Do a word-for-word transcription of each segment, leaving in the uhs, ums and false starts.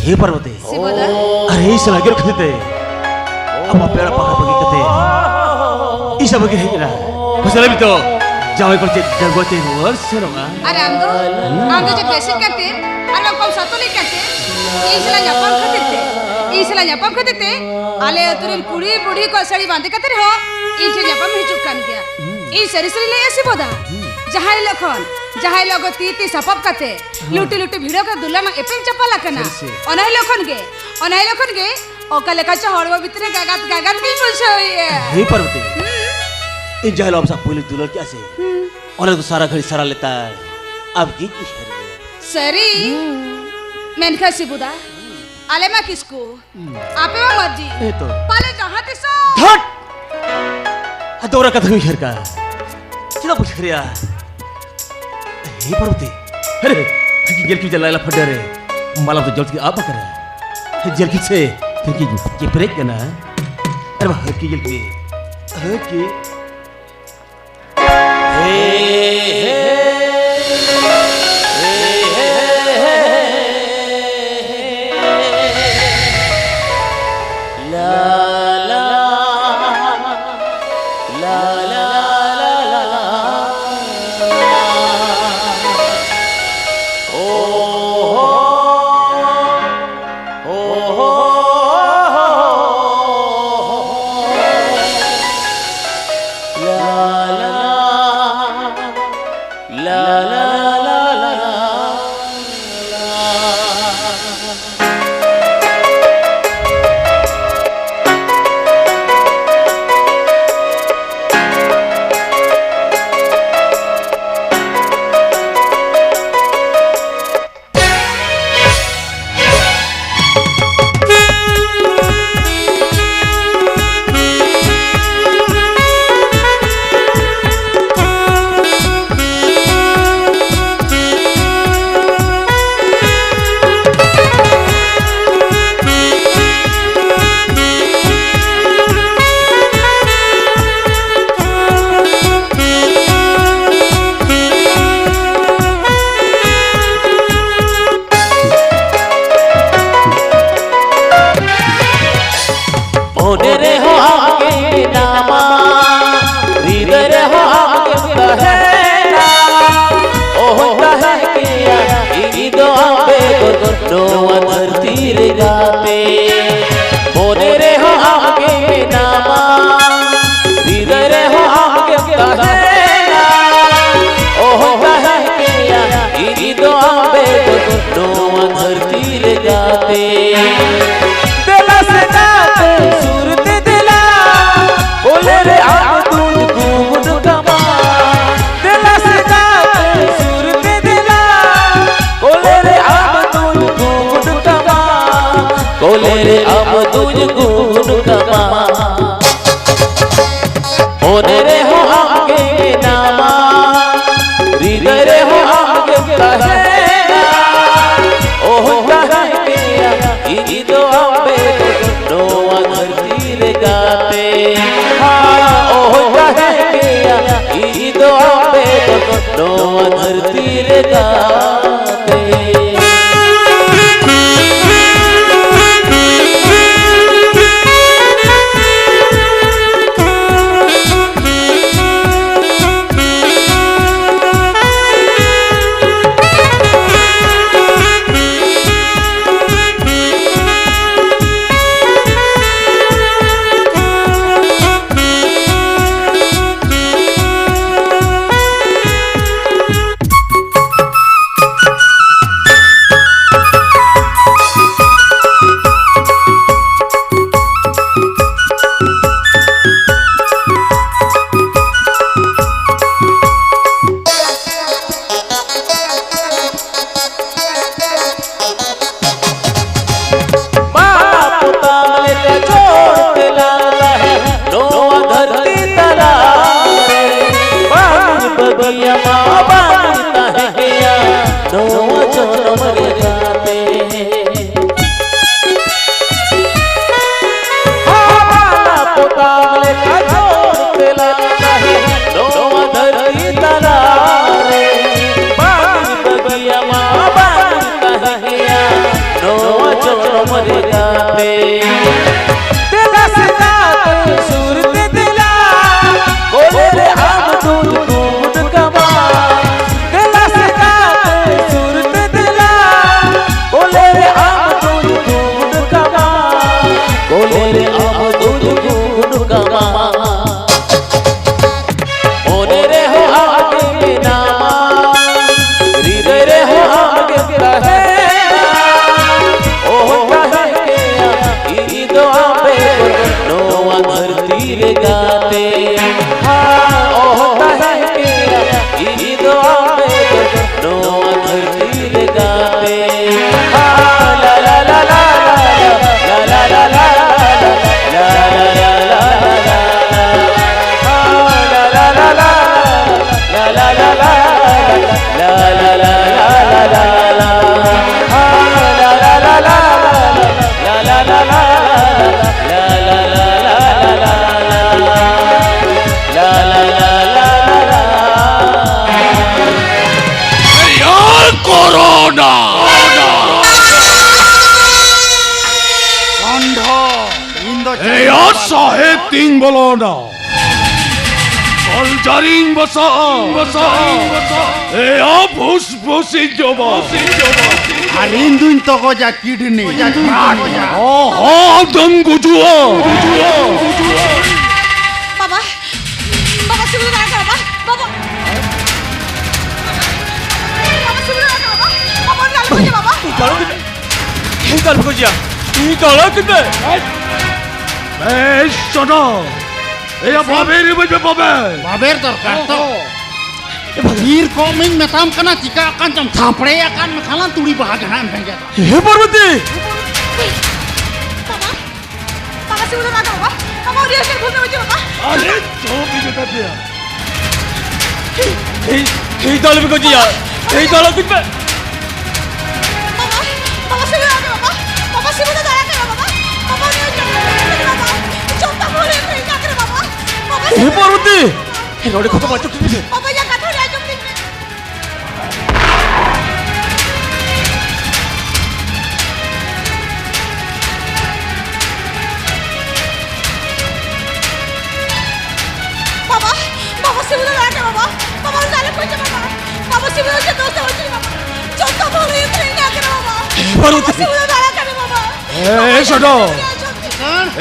ᱦᱮ ᱯᱟᱨᱵᱚᱛᱤ, ᱥᱤᱵᱚᱫᱟ᱾ ᱟᱨ ᱤᱧ ᱥᱟᱞᱟᱜ ᱜᱮ ᱠᱷᱟᱹᱛᱤᱨ ᱛᱮ ᱟᱢᱟᱜ ᱯᱮᱲᱟ ᱯᱟᱲᱦᱟ ᱵᱟᱹᱜᱤ ᱠᱟᱛᱮ ᱤᱧ ᱥᱟᱞᱟᱜ ᱵᱟᱹᱜᱤ ᱦᱮᱡ ᱮᱱᱟ᱾ ᱢᱟᱥᱮ ᱞᱟᱹᱭ ᱢᱮ ᱛᱚ, ᱡᱟᱶᱟᱭ ᱠᱚᱲᱟ ᱪᱮᱫ ᱡᱟᱸᱜᱚ ᱛᱮ ᱨᱩᱣᱟᱹᱲ ᱥᱮᱱᱚᱜᱼᱟ? ᱟᱨ ᱟᱢ ᱫᱚ, ᱟᱢ ᱫᱚ ᱪᱮᱫ ᱵᱮᱥᱤ ᱠᱟᱛᱮ ᱟᱨ ᱵᱟᱝ ᱠᱚᱢ ᱥᱟᱛᱚᱞᱤ ᱠᱟᱛᱮ ᱤᱧ ᱥᱟᱞᱟᱜ ᱧᱟᱯᱟᱢ ᱠᱷᱟᱹᱛᱤᱨ ᱛᱮ, ᱤᱧ ᱥᱟᱞᱟᱜ ᱧᱟᱯᱟᱢ ᱠᱷᱟᱹᱛᱤᱨ ᱛᱮ ᱟᱞᱮ ᱟᱹᱛᱩ ᱨᱮᱱ ᱠᱩᱲᱤ ᱵᱩᱲᱦᱤ ᱠᱚ ᱥᱟᱹᱲᱤ ᱵᱟᱸᱫᱮ ᱠᱟᱛᱮ ᱨᱮᱦᱚᱸ ᱤᱧ ᱴᱷᱮᱱ ᱧᱟᱯᱟᱢ ᱦᱤᱡᱩᱜ ᱠᱟᱱ ᱜᱮᱭᱟ᱾ ᱤᱧ ᱥᱟᱹᱨᱤ ᱥᱟᱹᱨᱤ ᱞᱟᱹᱭ ᱮ ᱥᱤᱵᱚᱫᱟ, ᱡᱟᱦᱟᱸ ᱦᱤᱞᱳᱜ ᱠᱷᱚᱱ, ᱡᱟᱦᱟᱸ ᱦᱤᱞᱳᱜ ᱠᱚ ᱛᱤ ᱛᱤ ᱥᱟᱯᱟᱵ ᱠᱟᱛᱮ ᱞᱩᱴᱤ ᱞᱩᱴᱤ ᱵᱷᱤᱲᱟᱹᱣ ᱠᱟᱛᱮ ᱫᱩᱞᱟᱱ ᱮᱯᱮᱢ ᱪᱟᱯᱟᱞ ᱟᱠᱟᱱᱟ, ᱥᱟᱹᱨᱤ ᱥᱮ? ᱚᱱᱟ ᱦᱤᱞᱳᱜ ᱠᱷᱚᱱ ᱜᱮ, ᱚᱱᱟ ᱦᱤᱞᱳᱜ ᱠᱷᱚᱱ ᱜᱮ ᱚᱠᱟ ᱞᱮᱠᱟ ᱪᱚ ᱦᱚᱲᱢᱚ ᱵᱷᱤᱛᱨᱤ ᱨᱮ ᱜᱟᱜᱟᱛ ᱜᱟᱜᱟᱛ ᱜᱤᱧ ᱵᱩᱡᱷᱟᱹᱣᱮᱫᱼᱟ᱾ ᱦᱮ ᱯᱟᱨᱵᱚᱛᱤ, ᱦᱩᱸ᱾ ᱤᱧ ᱡᱟᱦᱟᱸ ᱦᱤᱞᱳᱜ ᱟᱢ ᱥᱟᱶ ᱯᱩᱭᱞᱩ ᱫᱩᱞᱟᱹᱲ ᱠᱮᱜᱼᱟ ᱥᱮ, ᱦᱩᱸ᱾ ᱚᱱᱟ ᱫᱚ ᱥᱟᱨᱟ ᱜᱷᱟᱹᱲᱤ ᱥᱟᱨᱟ ᱞᱮᱛᱟᱲ ᱟᱢ ᱜᱤᱧ ᱩᱭᱦᱟᱹᱨ ᱢᱮᱭᱟ᱾ ᱥᱟᱹᱨᱤ? ᱦᱩᱸ᱾ ᱢᱮᱱᱠᱷᱟᱱ ᱥᱤᱵᱩᱫᱟ, ᱟᱞᱮ ᱢᱟ ᱠᱤᱥᱠᱩ, ᱦᱩᱸ᱾ ᱟᱯᱮ ᱢᱟ ᱢᱟᱹᱡᱷᱤ᱾ ᱦᱮᱸ ᱛᱚ᱾ ᱯᱟᱞᱮ ᱡᱟᱦᱟᱸ ᱛᱤᱥᱚᱜ ᱫᱷᱟᱹᱴ! ᱟᱫᱚ ᱚᱱᱟ ᱠᱟᱛᱷᱟ ᱩᱭᱦᱟᱹᱨ ᱠᱟᱜᱼᱟ᱾ ᱪᱮᱫᱟᱜ ᱵᱟᱹᱧ ᱩᱭᱦᱟᱹᱨᱟ? ᱦᱮ ᱯᱟᱨᱵᱚᱛᱤ, ᱟᱨᱮ, ᱦᱟᱹᱠᱤ ᱧᱮᱞ ᱠᱤᱱ ᱪᱟᱞᱟᱣ ᱞᱟ ᱯᱷᱟᱰᱟ ᱨᱮ᱾ ᱢᱟᱞᱟ ᱫᱚ ᱡᱚᱞ ᱛᱮ ᱟᱵ ᱟᱠᱟᱱᱟ᱾ ᱧᱮᱞ ᱠᱤᱱ ᱥᱮ, ᱦᱟᱹᱠᱤ ᱪᱮᱯᱨᱮᱡ ᱠᱟᱱᱟ᱾ ᱟᱨᱮ ᱵᱟ, ᱦᱟᱹᱠᱤ ᱧᱮᱞ ᱠᱤᱱ᱾ ᱦᱟᱹᱠᱤ᱾ ᱱᱚᱣᱟ ᱫᱷᱟᱹᱨᱛᱤ ᱨᱮ ᱜᱟᱛᱮ᱾ ᱢᱚᱱᱮ ᱨᱮᱦᱚᱸ ᱟᱢ ᱜᱮ ᱢᱮᱱᱟᱢᱟ, ᱦᱨᱤᱫᱚᱭ ᱨᱮᱦᱚᱸ ᱟᱢ ᱜᱮᱢ ᱛᱟᱦᱮᱱᱟ᱾ ᱚᱦᱚᱧ ᱛᱟᱦᱮᱸ ᱠᱮᱭᱟ ᱤᱧ ᱫᱚ ᱟᱢ ᱵᱮᱜᱚᱨ ᱱᱚᱣᱟ ᱫᱷᱟᱹᱨᱛᱤ ᱨᱮ ᱜᱟᱛᱮ᱾ ᱫᱮᱞᱟ ᱥᱮ ᱜᱟᱛᱮ ᱥᱩᱨ ᱛᱮ ᱫᱮᱞᱟ, ᱠᱚᱞᱮ ᱨᱮ ᱟᱢ ᱫᱩᱧ ᱜᱩᱱ ᱠᱟᱢᱟ᱾ ᱫᱮᱞᱟ ᱥᱮ ᱜᱟᱛᱮ ᱥᱩᱨ ᱛᱮ ᱫᱮᱞᱟ, ᱠᱚᱞᱮ ᱨᱮ ᱟᱢ ᱫᱩᱧ ᱜᱩᱱ ᱠᱟᱢᱟ᱾ ᱠᱚᱞᱮ ᱨᱮ ᱟᱢ ᱫᱩᱧ ᱜᱩᱱ ᱠᱟᱢᱟ᱾ ᱢᱚᱱᱮ ᱨᱮᱦᱚᱸ ᱟᱢ ᱜᱮ ᱢᱮᱱᱟᱢᱟ, ᱦᱨᱤᱫᱚᱭ ᱨᱮᱦᱚᱸ ᱟᱢ ᱜᱮᱢ ᱛᱟᱦᱮᱱᱟ᱾ ᱚᱦᱚᱧ ᱛᱟᱦᱮᱸ ᱠᱮᱭᱟ ᱤᱧ ᱫᱚ ᱟᱢ ᱵᱮᱜᱚᱨ ᱱᱚᱣᱟ ᱫᱷᱟᱹᱨᱛᱤ ᱨᱮ ᱜᱟᱛᱮ᱾ ᱦᱟ, ᱚᱦᱚᱧ ᱛᱟᱦᱮᱸ ᱠᱮᱭᱟ ᱤᱧ ᱫᱚ ᱟᱢ ᱵᱮᱜᱚᱨ ᱱᱚᱣᱟ ᱫᱷᱟᱹᱨᱛᱤ ᱨᱮ ᱜᱟᱛᱮ᱾ ᱢᱟ ᱯᱚᱛᱟᱢ ᱞᱮᱠᱟ ᱡᱳᱨ ᱛᱮᱞᱟᱝ ᱛᱟᱦᱮᱸ ᱱᱚᱣᱟ ᱫᱷᱟᱹᱨᱛᱤ ᱛᱟᱞᱟ ᱨᱮ᱾ ᱵᱟᱝ ᱵᱟᱹᱜᱤᱭᱟᱢᱟ, ᱵᱟᱝ ᱛᱟᱦᱮᱸ ᱠᱮᱭᱟ ᱱᱚᱣᱟ ᱡᱚᱱᱚᱢ ᱨᱮ ᱜᱟᱛᱮ᱾ ᱦᱟᱣᱟᱞᱟ ᱯᱚᱛᱟᱢ ᱞᱮᱠᱟ ᱡᱳᱨ ᱛᱮᱞᱟᱝ ᱛᱟᱦᱮᱸ ᱱᱚᱣᱟ ᱫᱷᱟᱹᱨᱛᱤ ᱛᱟᱞᱟ ᱨᱮ᱾ ᱵᱟᱝ ᱵᱟᱹᱜᱤᱭᱟᱢᱟ, ᱵᱟᱝ ᱛᱟᱦᱮᱸ ᱱᱚᱣᱟ ᱡᱚᱱᱚᱢ ᱨᱮ ᱜᱟᱛᱮ᱾ ᱫᱮᱞᱟ ᱥᱮ ᱜᱟᱛᱮ ᱥᱩᱨ ᱛᱮ ᱫᱮᱞᱟ, ᱠᱚᱞᱮ ᱨᱮ ᱟᱢ ᱫᱩᱧ ᱜᱩᱱ ᱠᱟᱢᱟ᱾ ᱫᱮᱞᱟ ᱥᱮ ᱜᱟᱛᱮ ᱥᱩᱨ ᱛᱮ ᱫᱮᱞᱟ, ᱠᱚᱞᱮ ᱮᱭᱟ ᱠᱳᱨᱳᱱᱟ! ᱠᱚᱱᱰᱷᱚ, ᱤᱧ ᱫᱚ ᱮᱭᱟ ᱥᱟᱦᱮ ᱛᱤᱧ ᱵᱚᱞᱚᱱᱟ᱾ ᱠᱚᱞᱡᱟᱨᱤᱧ ᱵᱟᱥᱟᱜᱼᱟ, ᱵᱟᱥᱟᱜᱼᱟ, ᱵᱟᱥᱟᱜᱼᱟ᱾ ᱮᱭᱟ ᱯᱷᱩᱥᱯᱷᱩᱥᱤᱧ ᱡᱚᱢᱟ᱾ ᱟᱨ ᱤᱧ ᱫᱩᱧ ᱛᱚᱜᱚᱡᱟ ᱠᱤᱰᱱᱤ᱾ ᱚ ᱦᱚᱸ, ᱟᱫᱚᱢ ᱜᱩᱡᱩᱜᱼᱟ᱾ ᱵᱟᱵᱟ, ᱵᱟᱵᱟ, ᱥᱤᱵᱩ ᱫᱟᱫᱟ ᱟᱠᱟᱱᱟ, ᱵᱟᱵᱟ, ᱵᱟᱵᱟ᱾ ᱵᱟᱵᱟ, ᱥᱤᱵᱩ ᱫᱟᱫᱟ ᱟᱠᱟᱱᱟ, ᱵᱟᱵᱟ᱾ ᱵᱟᱵᱟ, ᱚᱱᱟ ᱟᱞᱚ ᱠᱚ ᱤᱭᱟᱹ, ᱵᱟᱵᱟ᱾ ᱤᱧ ᱫᱚ ᱟᱞᱚ ᱠᱤᱱ ᱢᱮ᱾ ᱤᱧ ᱫᱚ ᱟᱞᱚ ᱠᱚ ᱤᱭᱟᱹ᱾ ᱤᱧ ᱫᱚ ᱟᱞᱚ ᱠᱤᱱ ᱢᱮ᱾ ᱮᱭ, ᱥᱚᱱᱚ᱾ ᱮᱭᱟ, ᱵᱟᱵᱮᱨ ᱤᱢᱟᱹᱧ ᱢᱮ, ᱵᱟᱵᱮᱨ᱾ ᱵᱟᱵᱮᱨ ᱫᱚᱨᱠᱟᱨ ᱛᱚ᱾ ᱚ ᱦᱚᱸ᱾ ᱵᱤᱨ ᱠᱚᱢᱤᱧ ᱢᱮᱛᱟᱢ ᱠᱟᱱᱟ, ᱪᱤᱠᱟ ᱟᱠᱟᱱ ᱪᱚᱢ, ᱛᱷᱟᱯᱲᱮ ᱟᱠᱟᱱ ᱢᱮᱠᱷᱟᱱ ᱞᱟᱝ ᱛᱩᱲᱤ ᱵᱟᱦᱟ ᱜᱮ ᱱᱟᱜ ᱮᱢ ᱵᱮᱸᱜᱮᱫᱟ᱾ ᱦᱮ ᱯᱟᱨᱵᱚᱛᱤ! ᱵᱟᱵᱟ, ᱵᱟᱵᱟ, ᱥᱤᱵᱩ ᱫᱟᱫᱟ ᱟᱠᱟᱱᱟ, ᱵᱟᱵᱟ᱾ ᱵᱟᱵᱟ, ᱩᱱᱤ ᱟᱹᱰᱤ ᱵᱷᱩᱞ ᱵᱩᱡᱷᱟᱹᱣ, ᱵᱟᱵᱟ᱾ ᱟᱨᱮ, ᱪᱚ, ᱵᱤᱡᱩ ᱛᱟᱯᱤᱭᱟ᱾ ᱤᱧ, ᱤᱧ ᱫᱚ ᱟᱞᱚᱯᱮ ᱜᱚᱡᱮᱭᱟ᱾ ᱤᱧ ᱫᱚ ᱟᱞᱚ ᱜᱚᱡ ᱯᱮ᱾ ᱵᱟᱵᱟ, ᱵᱟᱵᱟ, ᱥᱤᱵᱩ ᱫᱟᱫᱟ ᱟᱠᱟᱱᱟ, ᱵᱟᱵᱟ᱾ ᱵᱟᱵᱟ, ᱥᱤᱵᱩ ᱫᱟᱫᱟ ᱟᱠᱟᱱᱟ, ᱵᱟᱵᱟ᱾ ᱵᱟᱵᱟ, ᱩᱱᱤ ᱟᱹᱰᱤ ᱵᱷᱩᱞ ᱵᱩᱡᱷᱟᱹᱣ, ᱵᱟᱵᱟ᱾ ᱪᱚ, ᱵᱟᱵᱟ, ᱩᱱᱤ ᱟᱹᱰᱤ ᱵᱷᱩᱞ ᱵᱩᱡᱷᱟᱹᱣ, ᱵᱟᱵᱟ᱾ ᱵᱟᱵᱟ, ᱦᱮ ᱥᱤᱵᱩ ᱯᱟᱨᱵᱚᱛᱤ! ᱫᱟᱫᱟ ᱟᱠᱟᱱᱟ, ᱵᱟᱵᱟ᱾ ᱦᱮ, ᱱᱚᱰᱮ ᱠᱷᱚᱱ ᱫᱚ ᱵᱟᱧᱪᱟᱣ ᱠᱟᱹᱧ ᱢᱮ᱾ ᱵᱟᱵᱟ, ᱤᱧᱟᱹᱜ ᱠᱟᱛᱷᱟ ᱩᱱᱤ ᱟᱸᱡᱚᱢ ᱛᱤᱧ ᱢᱮ᱾ ᱵᱟᱵᱟ, ᱵᱟᱵᱟ, ᱥᱤᱵᱩ ᱫᱟᱫᱟ ᱟᱠᱟᱱᱟ, ᱵᱟᱵᱟ᱾ ᱵᱟᱵᱟ, ᱩᱱᱤ ᱫᱚ ᱟᱞᱚᱢ ᱜᱚᱡᱮᱭᱟ, ᱵᱟᱵᱟ᱾ ᱵᱟᱵᱟ, ᱥᱤᱵᱩ ᱫᱚ ᱪᱮᱫ ᱫᱚᱥ ᱫᱚ ᱵᱟᱹᱪᱩᱜ, ᱵᱟᱵᱟ᱾ ᱡᱚᱛᱚ ᱵᱷᱩᱞ ᱦᱩᱭᱩᱜ ᱠᱟᱱᱟ ᱤᱧᱟᱹᱜ ᱠᱟᱱᱟ, ᱵᱟᱵᱟ᱾ ᱯᱟᱨᱵᱚᱛᱤ! ᱵᱟᱵᱟ, ᱥᱤᱵᱩ ᱫᱟᱫᱟ ᱟᱠᱟᱱᱟ, ᱵᱟᱵᱟ᱾ ᱮ, ᱮ, ᱥᱚᱰᱚ᱾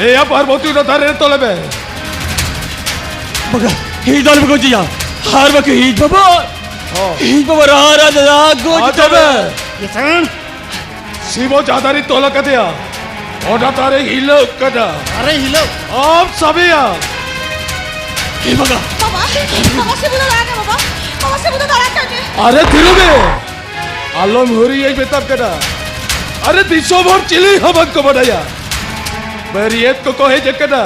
ᱮᱭᱟ, ᱯᱟᱨᱵᱚᱛᱤ ᱫᱚ ᱫᱟᱨᱮ ᱨᱮ ᱛᱚᱞᱮ ᱢᱮ᱾ ᱵᱟᱵᱟ, ᱤᱧ ᱫᱚ ᱟᱞᱚᱢ ᱜᱚᱡᱮᱭᱟ᱾ ᱟᱨ ᱵᱟᱠᱷᱟᱱ ᱤᱧ ᱵᱟᱵᱟ, ᱦᱚᱸ᱾ ᱤᱧ ᱵᱟᱵᱟ ᱨᱟᱜ, ᱨᱟᱜ, ᱨᱟᱜ, ᱜᱚᱡ ᱟᱪᱪᱷᱟ ᱠᱟᱱᱟ᱾ ᱵᱮ᱾ ᱠᱤᱥᱟᱹᱬ᱾ ᱥᱤᱵᱚ ᱡᱟᱦᱟᱸ ᱫᱟᱨᱮ ᱛᱚᱞ ᱟᱠᱟᱫᱮᱭᱟ, ᱚᱱᱟ ᱫᱟᱨᱮ ᱦᱤᱞᱟᱹᱜ ᱠᱟᱱᱟ᱾ ᱫᱟᱨᱮ ᱦᱤᱞᱟᱹᱜ? ᱟᱢ ᱥᱟᱵᱮᱭᱟ᱾ ᱦᱮ ᱵᱟᱵᱟ᱾ ᱵᱟᱵᱟ, ᱵᱟᱵᱟ, ᱥᱤᱵᱩ ᱫᱚ ᱫᱟᱬᱟ ᱠᱟᱱᱟ, ᱵᱟᱵᱟ᱾ ᱵᱟᱵᱟ, ᱥᱤᱵᱩ ᱫᱚ ᱫᱟᱬᱟ ᱠᱟᱱᱟ᱾ ᱟᱨᱮ ᱛᱷᱤᱨᱩ ᱢᱮ, ᱟᱞᱚᱢ ᱦᱩᱨᱤᱭᱟᱹᱧ ᱢᱮᱛᱟᱢ ᱠᱟᱱᱟ᱾ ᱟᱨᱮ ᱫᱤᱥᱚᱢ ᱦᱚᱲ ᱪᱤᱞᱤ ᱦᱚᱸ ᱵᱟᱝ ᱠᱚ ᱵᱟᱰᱟᱭᱟ᱾ ᱵᱟᱹᱨᱭᱟᱹᱛ ᱠᱚᱠᱚ ᱦᱮᱡ ᱟᱠᱟᱱᱟ᱾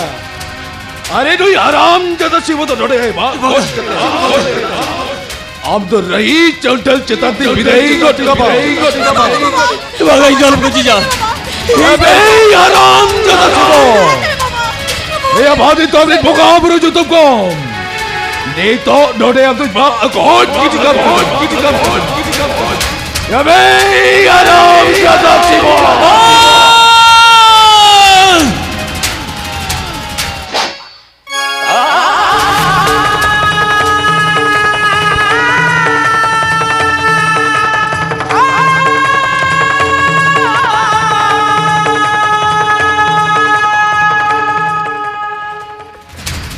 ᱟᱨᱮ ᱱᱩᱭ ᱦᱟᱨᱟᱢ ᱡᱟᱫᱟ ᱥᱤᱵᱩ ᱫᱚ ᱱᱚᱰᱮ ᱦᱮᱡ ᱵᱟᱝ ᱵᱟᱵᱟ᱾ ᱠᱷᱚᱡᱽ ᱠᱟᱱᱟ᱾ ᱟᱢ ᱫᱚ ᱨᱟᱹᱦᱤ ᱪᱟᱹᱣᱰᱟᱹᱞ ᱪᱮᱛᱟᱱ ᱛᱮ ᱵᱤᱫᱟᱹᱭ ᱜᱚᱫ ᱠᱟᱢᱟ᱾ ᱵᱟᱝ, ᱤᱧ ᱫᱚ ᱟᱞᱚᱢ ᱜᱚᱡᱤᱧᱟ᱾ ᱮ ᱵᱮᱭ ᱦᱟᱨᱟᱢ ᱡᱟᱫᱟ ᱥᱤᱵᱚ! ᱮᱭᱟ ᱵᱷᱟᱫᱤ ᱛᱚᱢ ᱨᱤᱱ ᱵᱚᱸᱜᱟ ᱵᱩᱨᱩ ᱡᱚᱛᱚ ᱠᱚ ᱱᱤᱛᱚᱜ ᱱᱚᱰᱮ ᱟᱢ ᱫᱚ ᱵᱟ ᱜᱚᱡ ᱜᱤᱰᱤ ᱠᱟᱢ, ᱜᱚᱡ ᱜᱤᱰᱤ ᱠᱟᱢ, ᱜᱚᱡ ᱜᱤᱰᱤ ᱠᱟᱢ, ᱜᱚᱡ ᱜᱤᱰᱤ ᱠᱟᱢ᱾ ᱮ ᱵᱮᱭ ᱦᱟᱨᱟᱢ ᱡᱟᱫᱟ ᱥᱤᱵᱚ!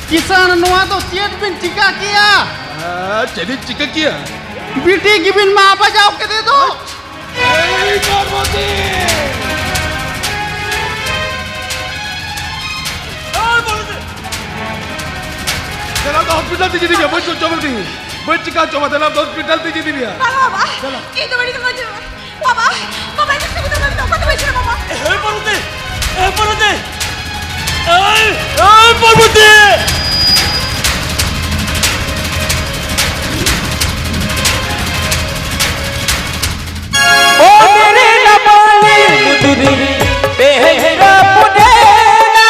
ᱠᱤᱥᱟᱱ, ᱱᱚᱣᱟ ᱫᱚ ᱪᱮᱫ ᱵᱤᱱ ᱪᱤᱠᱟ ᱠᱮᱭᱟ? ᱟᱨ ᱪᱮᱫ ᱤᱧ ᱪᱤᱠᱟᱹ ᱠᱮᱭᱟ? ᱵᱤᱴᱤ ᱜᱮᱵᱤᱱ ᱢᱟ ᱵᱟᱡᱟᱣ ᱠᱮᱫᱮ ᱫᱚ᱾ ᱮᱭ ᱯᱟᱨᱵᱚᱛᱤ! ᱮᱭ ᱯᱟᱨᱵᱚᱛᱤ! ᱫᱮᱞᱟ ᱫᱚ ᱦᱚᱥᱯᱤᱴᱟᱞ ᱛᱮ ᱤᱫᱤ ᱢᱮᱭᱟ, ᱵᱟᱹᱧ ᱪᱚ ᱵᱤᱴᱤ᱾ ᱵᱟᱹᱧ ᱪᱤᱠᱟ ᱦᱚᱪᱚᱣᱟᱢᱟ, ᱫᱮᱞᱟ ᱫᱚ ᱦᱚᱥᱯᱤᱴᱟᱞ ᱛᱮ ᱤᱫᱤ ᱢᱮᱭᱟ᱾ ᱵᱟᱵᱟ, ᱵᱟᱵᱟ, ᱫᱮᱞᱟ᱾ ᱤᱧ ᱫᱚ ᱵᱟᱹᱲᱤᱡ ᱫᱚ ᱵᱟᱹᱧ ᱪᱤᱠᱟᱹ-, ᱵᱟᱵᱟ, ᱵᱟᱵᱟ, ᱤᱧ ᱫᱚ ᱵᱟᱹᱲᱤᱡ ᱫᱚ ᱵᱟᱹᱧ ᱪᱤᱠᱟᱹ-, ᱵᱟᱵᱟ᱾ ᱮᱭ ᱯᱟᱨᱵᱚᱛᱤ! ᱮᱭ ᱯᱟᱨᱵᱚᱛᱤ! ᱮᱭ, ᱮᱭ ᱯᱟᱨᱵᱚᱛᱤ! ᱚᱱᱮ ᱨᱮ ᱞᱟᱵᱟᱞᱤ ᱢᱩᱫᱽᱨᱤ ᱛᱮᱦᱮᱧ ᱨᱟᱹᱯᱩᱫᱮᱱᱟ,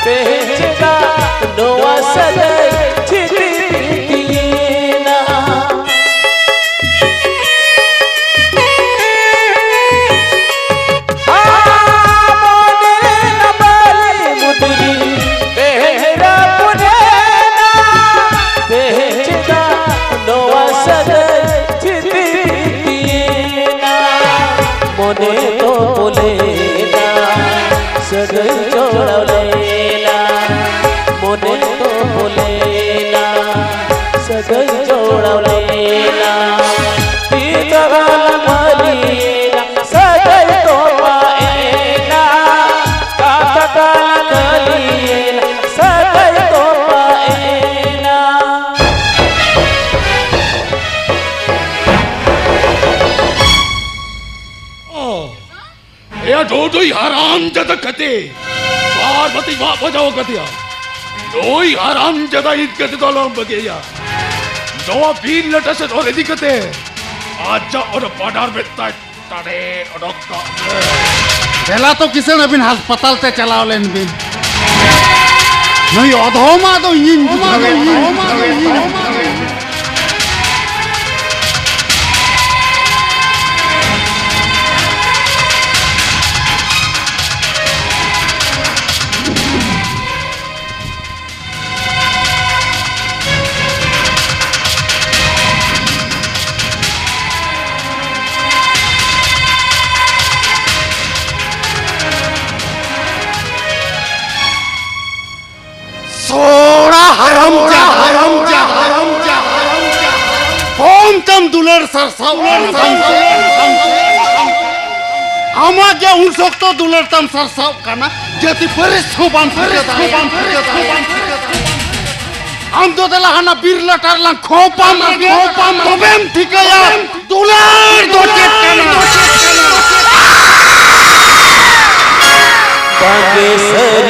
ᱛᱮᱦᱮᱧ ᱪᱮᱫᱟᱜ ᱱᱚᱣᱟ ᱥᱟᱹᱜᱟᱹᱭ ᱪᱷᱤᱛᱤᱨ ᱵᱤᱛᱤᱭᱮᱱᱟ? ᱟᱢ ᱚᱱᱮ ᱨᱮ ᱞᱟᱵᱟᱞᱤ ᱢᱩᱫᱽᱨᱤ ᱛᱮᱦᱮᱧ ᱨᱟᱹᱯᱩᱫᱮᱱᱟ, ᱛᱮᱦᱮᱧ ᱪᱮᱫᱟᱜ ᱱᱚᱣᱟ ᱥᱟᱹᱜᱟᱹᱭ ᱪᱷᱤᱛᱤᱨ ᱵᱤᱛᱤᱭᱮᱱᱟ? ᱢᱚᱱᱮ ᱛᱚ ᱵᱚᱞᱮᱱᱟ, ᱥᱟᱹᱜᱟᱹᱭ ᱡᱚᱲᱟᱣ ᱞᱮᱱᱟ, ᱢᱚᱱᱮ ᱛᱚ ᱵᱚᱞᱮᱱᱟ, ᱥᱟᱹᱜᱟᱹᱭ ᱡᱚᱲᱟᱣ ᱞᱮᱱᱟ, ᱛᱤ ᱛᱟᱨᱟ ᱞᱟᱝ ᱵᱷᱟᱹᱞᱤᱭᱮᱱᱟ, ᱥᱟᱹᱜᱟᱹᱭ ᱛᱚᱯᱟᱜ ᱮᱱᱟ, ᱠᱟᱛᱷᱟ ᱛᱟᱞᱟᱝ ᱠᱷᱟᱹᱞᱤᱭᱮᱱᱟ, ᱥᱟᱹᱜᱟᱹᱭ ᱛᱚᱯᱟᱜ ᱮᱱᱟ᱾ ᱚ, ᱮᱭᱟ ᱰᱚᱰᱚᱭ ᱦᱟᱨᱟᱢ ᱡᱟᱫᱟ ᱠᱟᱛᱮ ᱯᱟᱨᱵᱚᱛᱤ ᱢᱟᱜ ᱵᱟᱡᱟᱣ ᱠᱟᱫᱮᱭᱟ᱾ ᱱᱩᱭ ᱦᱟᱨᱟᱢ ᱡᱟᱫᱟ ᱤᱫ ᱠᱟᱛᱮ ᱫᱚ ᱟᱞᱚᱢ ᱵᱟᱹᱜᱤᱭᱟ᱾ ᱱᱚᱣᱟ ᱵᱤᱨ ᱞᱟᱴᱟ ᱥᱮᱫ ᱚᱨ ᱤᱫᱤ ᱠᱟᱛᱮ ᱟᱡᱟᱜ ᱚᱱᱟ ᱵᱟᱰᱟᱨ ᱢᱮᱫ ᱛᱟᱭ ᱴᱟᱲᱮ ᱚᱰᱚᱠ ᱠᱟᱜ ᱢᱮ᱾ ᱫᱮᱞᱟ ᱛᱚ ᱠᱤᱥᱟᱹᱬ, ᱟᱹᱵᱤᱱ ᱦᱟᱥᱯᱟᱛᱟᱞ ᱛᱮ ᱪᱟᱞᱟᱣ ᱞᱮᱱ ᱵᱤᱱ᱾ ᱱᱩᱭ ᱚᱫᱷᱚᱢᱟ ᱫᱚ ᱤᱧᱤᱧ ᱵᱩᱡᱷᱟᱹᱣᱮᱫ ᱛᱟᱭᱟ᱾ ᱥᱚᱲᱟ ᱦᱟᱨᱟᱢ ᱡᱟ, ᱦᱟᱨᱟᱢ ᱡᱟ, ᱦᱟᱨᱟᱢ ᱡᱟ, ᱦᱟᱨᱟᱢ ᱡᱟ᱾ ᱠᱚᱢ ᱛᱟᱢ ᱫᱩᱞᱟᱹᱲ ᱥᱟᱨᱥᱟᱣ, ᱥᱟᱨᱥᱟᱣ᱾ ᱟᱢᱟᱜ ᱜᱮ ᱩᱱ ᱥᱚᱠᱛᱚ ᱫᱩᱞᱟᱹᱲ ᱛᱟᱢ ᱥᱟᱨᱥᱟᱣ ᱠᱟᱱᱟ, ᱡᱟᱹᱛᱤ ᱯᱟᱹᱨᱤᱥ ᱦᱚᱸ ᱵᱟᱢ ᱴᱷᱤᱠᱟᱹ ᱫᱟᱲᱮᱭᱟᱜᱼᱟ᱾ ᱟᱢ ᱫᱚ ᱫᱮᱞᱟ ᱦᱟᱱᱟ ᱵᱤᱨ ᱞᱟᱴᱟ ᱨᱮᱞᱟᱝ ᱠᱷᱚᱯᱟᱢ, ᱠᱷᱚᱯᱟᱢ, ᱛᱚᱵᱮᱢ ᱴᱷᱤᱠᱟᱹᱭᱟ ᱫᱩᱞᱟᱹᱲ ᱫᱚ ᱪᱮᱫ ᱠᱟᱱᱟ᱾ ᱵᱟᱝᱜᱮ ᱥᱟᱹᱨᱤ